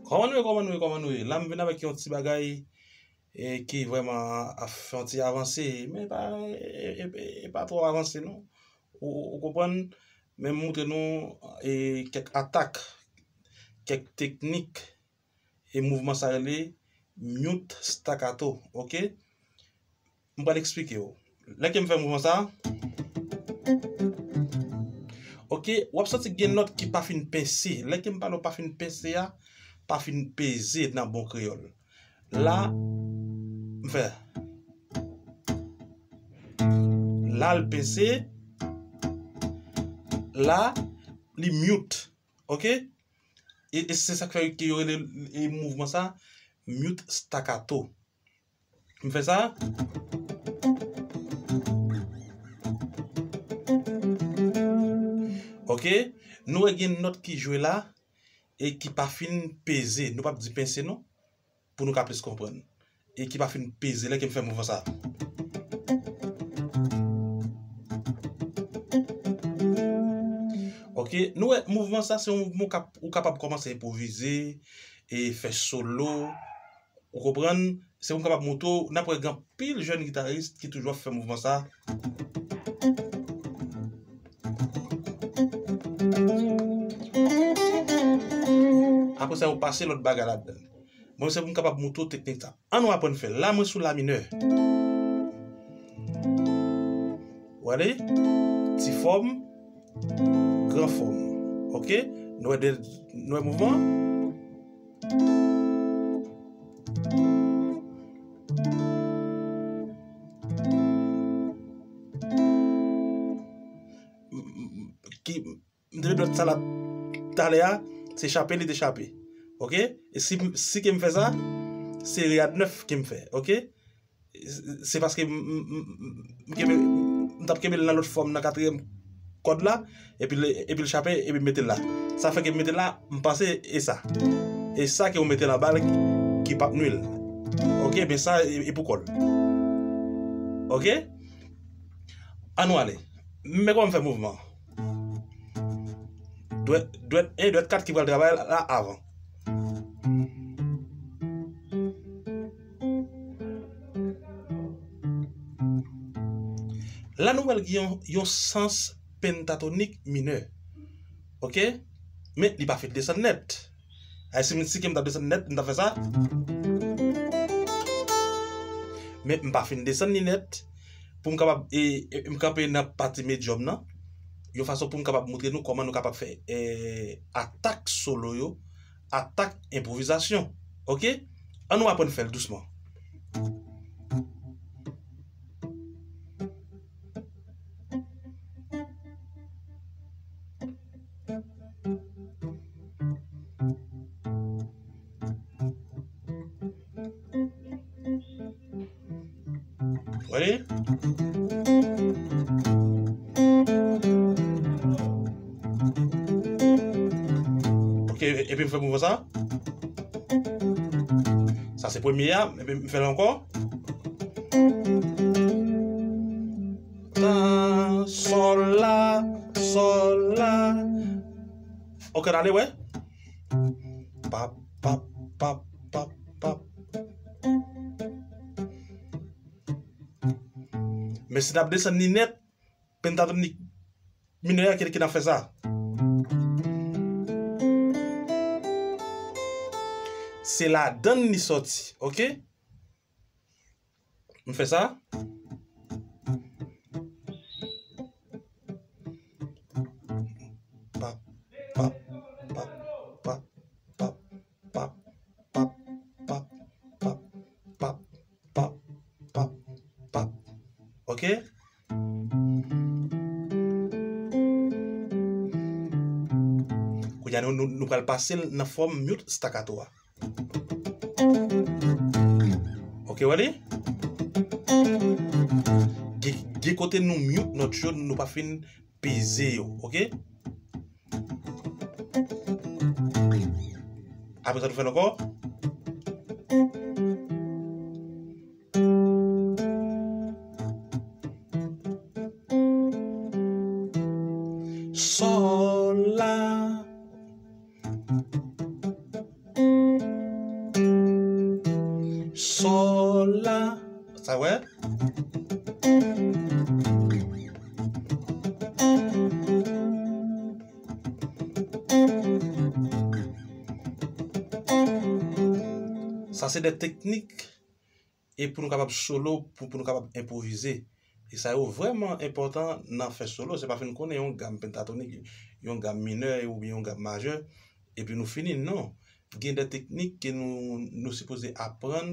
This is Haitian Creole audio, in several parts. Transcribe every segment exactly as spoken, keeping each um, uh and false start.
Kòman nou ye, kòman nou ye, kòman nou ye? La, m vin avèk yon ti bagay e ki vrèman ap fè yon ti avanse, men e pa, e, e, e, e pa twò avanse non. Ou, ou, ou konprann? Men m moutre nou e, kèk atak, kèk teknik e mouvman sa rele mute staccato, oke? M pral eksplike w. Lè ke m fè mouvman sa, oke, w ap santi gen nòt ki pa fin pense. Lè ke m pale w pa fin pense a, pa fin peze nan bon kreyòl. La, m fè. La, l pense. La, li mute. Oke? E, e se sa k fè ke yo rele e mouvman sa mute staccato. M fè sa. Oke? Nou wè gen nòt ki jwe la e ki pa fin peze. Nou p ap di pense non, pou nou ka plis konprann. E ki pa fin peze lè ke m fè mouvman sa. Oke, nou wè mouvman sa se yon mouvman ou kap-, ou kapab kòmanse enpwovize, e fè solo, ou konprann? Se pou m kapab montre w, n ap wè gen anpil jèn gitaris ki toujou ap fè mouvman sa. Apre sa, yo pase lòt bagay ladan l. Bon, se pou m kapab montre w teknik sa. Ann nou aprann fè l. La, mwen sou la minè. Ou gade? Ti fòm, gran fòm. Oke? Nou wè de, nou wè mouvman? Ki, m te met lòt sa la talè a, se chape li te chape. Oke? E si, si ke m fè sa, se riyad nèf ke m fè. Oke? Se paske m, m, m, m, m kenbe, m t ap kenbe l nan lòt fòm, nan katriyèm kòd la, epi l, epi l chape, epi m mete l la. Sa fè ke m mete l la, m panse e sa. E sa ke w mete l anba l ki p ap nwi l. Oke? Men sa e, e pou kò l. Oke? Ann nou ale. Men kòman m fè mouvman. Dwèt, dwèt en, dwèt kat ki pral travay la avan. La, nou wè l gen yon, yon sans pentatonik minè. Oke? Men li pa fin desann nèt. Ay, si m, si ke m t ap desann nèt, m t ap fè sa. Men m pa fin desann li nèt pou m kapab, e, e, m kanpe nan pati medyòm nan, yon fason pou m kapab montre nou kòman nou kapab fè, e, atak solo yo, atak enpwovizasyon. Oke? Ann nou aprann fè l dousman. Ready? Ok, epi m fè mouvman sa. Sa se premye a, epi m fè l ankò. La, sòl la, sòl la. Ok, n ale, wè. Pap, pap, pap, pap, pap. Men si n ap desann li nèt, pentatonik minè a ki, ki n ap fè sa. Se ladann li sòti, ok? M fè sa. Pap, pap, pap, pap, pap, pap, pap, pap, pap, pap, pap, pap, pap. Ok? Kounye a, nou, nou, nou pral pase l nan fòm mute staccato a. Ok, wè li? Gen, gen kote nou mute nòt yo, nou pa fin peze yo, ok? Apre sa, nou fè l ankò. Sòl la. Sòl la. Sa wè? Sa se de teknik e pou nou kapab solo, pou, pou nou kapab enpwovize. E sa yo vrèman enpòtan nan fè solo. Se pa fin konnen yon gam pentatonik, yon gam minè oubyen yon gam majè, epi nou fini. Non. Gen de teknik ke nou, nou sipoze aprann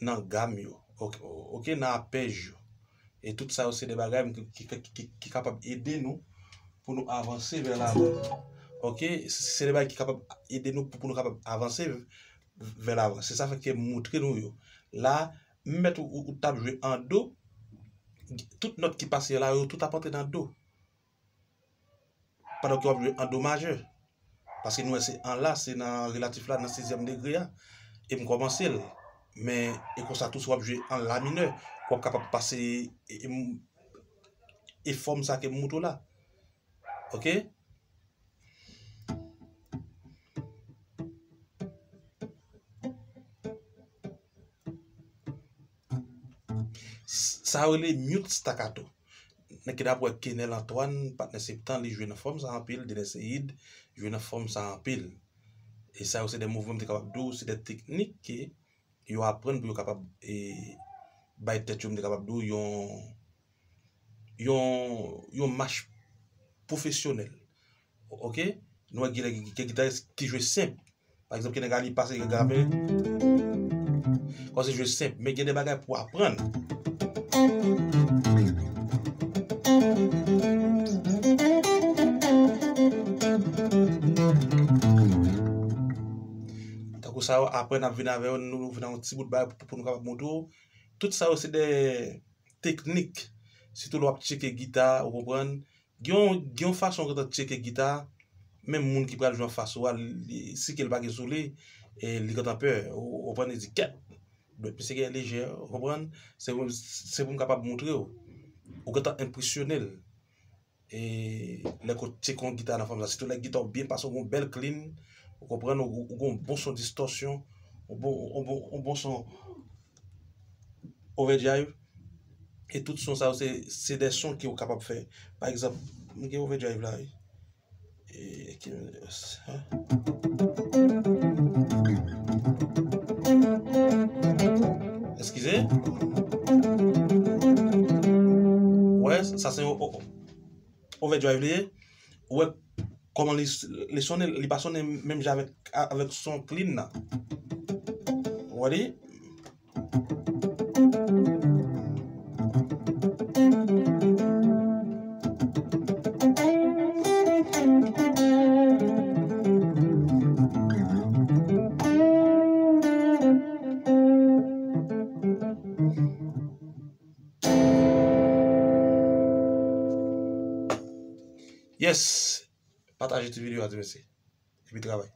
nan gam yo. Oke, oke, nan apèj yo. E tout sa yo se de bagay ki, ki, ki, ki, ki kapab ede nou pou nou avanse vè lavan. Oke, se de bagay ki kapab ede nou pou, pou nou kapab avanse vè lavan. Se sa fè ke m moutre nou yo. La, m mèt ou, ou, ou t ap jwe an do, tout nòt ki pase la yo, tout ap antre nan do. Pandan ke w ap jwe an do majè. Paske nou wè se an la, se nan relatif la, nan sizyèm degre a. E m kòmanse l. Men, e konsa tou, si w ap jwe an la minè, w ap kapab pase e, e, e fòm sa ke m moutre w la. Oke? S-, sa yo rele mute staccato. Nèg ki t ap wè Kenel Antoine, patnè Septan, li jwe nan fòm sa anpil, Denis Seid jwe nan fòm sa anpil. E sa yo se de mouvman m te kapab di w, se de teknik ke yo aprann pou yo kapab, e, bay tèt yo, m te kapab di w, yon, yon, yon mach pwofesyonèl. Oke? Nou wè gen, gen, gen gitaris ki jwe senp. Pa egzanp, gen nèg a li pase, gen grape. Kòm se jwe senp, men gen de bagay pou aprann. Tankou sa yo, apre n ap vin avè yo, nou vin ak yon ti bout bagay pou, pou nou kapab montre w. Tout sa yo se de teknik. Sitou lè w ap tcheke gita, ou konprann. Gen yon, gen yon fason w gentan tcheke gita, menm moun ki pral jwe anfas ou a, li, si ke l pa gen sou li, e li gentan pè, ou, ou konprann, li di, "Kèt, dwèt misye gen lejè," ou konprann? Se pou, se pou m kapab montre w. Ou gentan enpresyone l. E lè ke w tcheke yon gita nan fòm sa, sitou lè gita w byen pase, w gen yon bèl clean, ou konprann, ou, ou gen yon bon son distòsyon, yon bon, yon bon, yon bon son overdrive. E tout son sa yo, se, se de son ke w kapab fè. Pa egzanp, m gen overdrive la, wi. E, ki, eskize. Wè, sa se o-, o-, overdrive li ye. Ou wè kòman li, li sonnen, li pa sonnen menm jan avèk, avèk son clean nan. Ou wè li? Yes. Pataje ti videyo a, ti mesye. Epi travay.